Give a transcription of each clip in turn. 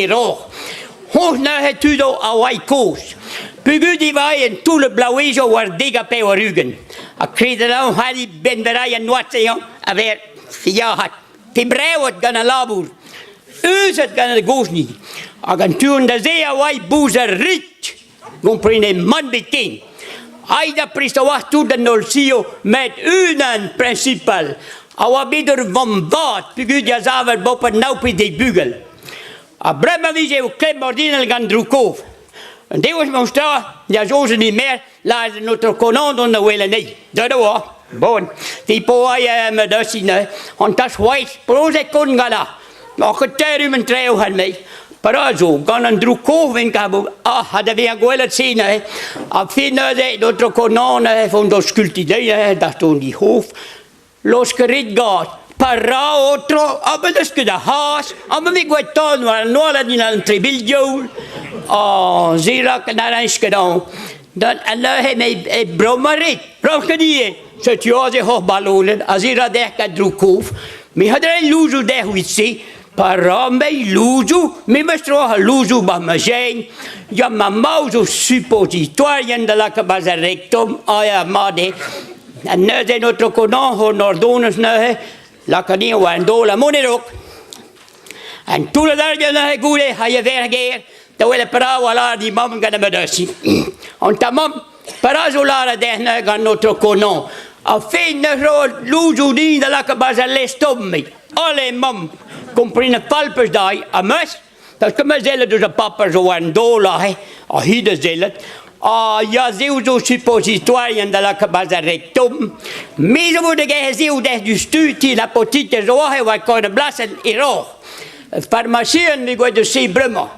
e roc'h. Hoñ neuze tudo a oa kozh. Peogwir e en toull e bloavezhioù war 90. Ha kredet eo c'hoari benn-verai an oad-se a ver yac'had. Pe brevet gant al labour, euzet gant ar gozhni. Hag an tu da se a oa bouzer rik, gomprenet mann bet ken. Aet da prest a-walc'h tout an holl sio, met unan principal a oa bet ur vamm vat peogwir da savet boped nav pe dek bugel. Ha bremañ 'vije o klemm ordinal gant droukkof. Un devezh 'mañ tra, ya soñjet e merc'h lâret an aotrou Konan dont da wel anezhi. Deut e oa. Bon, ti po ai ma deus neuze. An tas c'hoazh, prozek on gant Oc'h ket terrum an treo c'hall-me. Para zo, gant an droukkof en kavo. Ah, ha da vezañ gwelet se neuze. Ha fin neuze, aotrou Konan neuze, font d'o skultiñ dezhi neuze, da tont di c'hof. Laosk rit gaz. Pa ra aotrou, ha ma n'eus ket a c'haz, ha ma vez gwelet tan war an oaled dindan an trebilhoù, ah, se 'ra ket na rañch ket anv. Ha neuze me e brommañ rit, brommañ ket ivez. Setu aze hoc'h balonet, ha se 'ra dec'h gant drouk-kof. Me a dreiñ louzoù dec'h evit se. Pa ra me louzoù, me 'meus tro al louzoù 'ba ma jein. Ya ma maout zo suppositoarien da lakaat 'barzh ar rektom, ah ya, mat eo. Ha neuze en aotrou Conan hon ordonez neuze, lakaat eñ war an daol ha mont e-raok. An toull a neuze goude ha e verc'h ger da welet petra oa lâret he mamm gant ma deus. An ta mamm, petra zo lâret dezhi neuze gant an aotrou Conan? Ha fin neuze louzoù din da lakaat 'barzh al lez-tomm. Ale mamm, komprenet fall peus dezhi, ha meus Parce que ma sellet eus ar paper zo war an daol aze, ha hi da sellet, ha ya se zo suppositoarien da lakaat 'barzh ar rektom. Me zo vo da gerc'h se dec'h diouzhtu, ti l'apotiker zo aze war korn ar blasenn e Roc'h. Farmasien me gwelet eus se bremañ.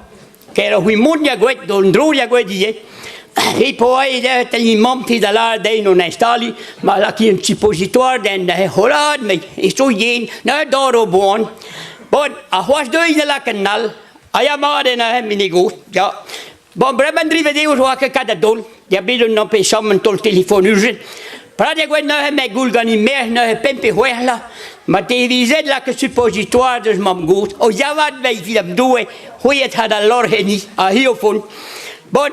Ker c'hwi mont ya gwelet, d'an dro ya gwelet ivez. E po aet eo mamm ti da lâret dezhi on instaliñ, ma laki un suppositoire den he c'holad, met e zo yen, na dor o boan. Bon, ha c'hoazh deuit da lakaat an all. Ha ya mat eo neuze, mini gozh, ya. Bon, bremañ drivet eo zo ket kat da dont. Ya bet un empêchant un taol telefon urgent. Prat eo gwelet neuze me goul gant he merc'h neuze pemp pe c'hwec'h la. Ma tevizet lakaat suppositoire deus mamm-gozh. O ya vat, evit am Doue, c'hwiet ha da lorc'h enni, ha hi o font. Bon,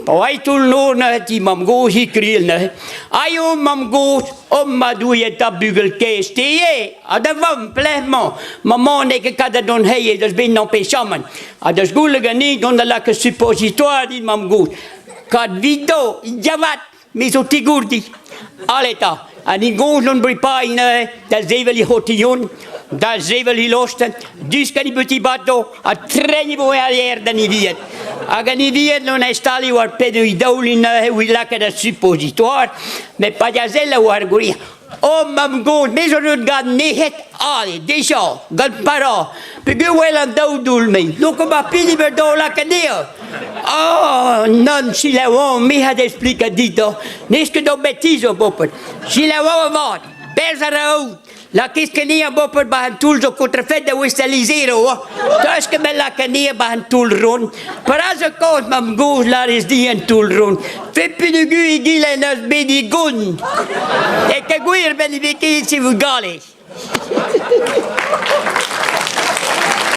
pa oa toull nor neuze ti mamm-gozh, hi kriel neuze. Aio mamm-gozh, oh ma Doue eta bugel kaezh, te eo, ha da vamm, pelec'h 'mañ? Maman n'eo ket kat da dont heie, deus bet empêchamant. Ha deus goulet ganin dont da lakaat suppositoire din mamm-gozh. Kat 'vit-do, ya 'vat, Me zo tigourdi. Ale 'ta, ha ni gozh non bripailh neuze da sevel he c'hotillon, da sevel he lost, diskenn he petit bateau ha treiñ vo arrière d'an ivied. Hag an ivied non installé war penn he daoulin neuze evit lakaat ar suppositoire, met pa ya sell war gwir. Oh mamm-gozh, me zo deut gant nec'het, ale, deja, gant para, peogwir wel an daou doull-me, n'on ket ma pini bet daou lakaat dezhañ. Oh, nann, selaou me a explika dit, n'ez ket d'o betiz o boped. Selaou avat, berzh a ra out. Lakez ket anezhañ boped 'ba an toull zo kontrefet da ouestalizero, Teus ket bet lakaet anezhañ 'ba an toull ront. Perak zo kaoz mamm-gozh lârez din an toull ront? Pepunugu egile en deus bet e gont. E ket gwir 'benn e vez ket e vugale.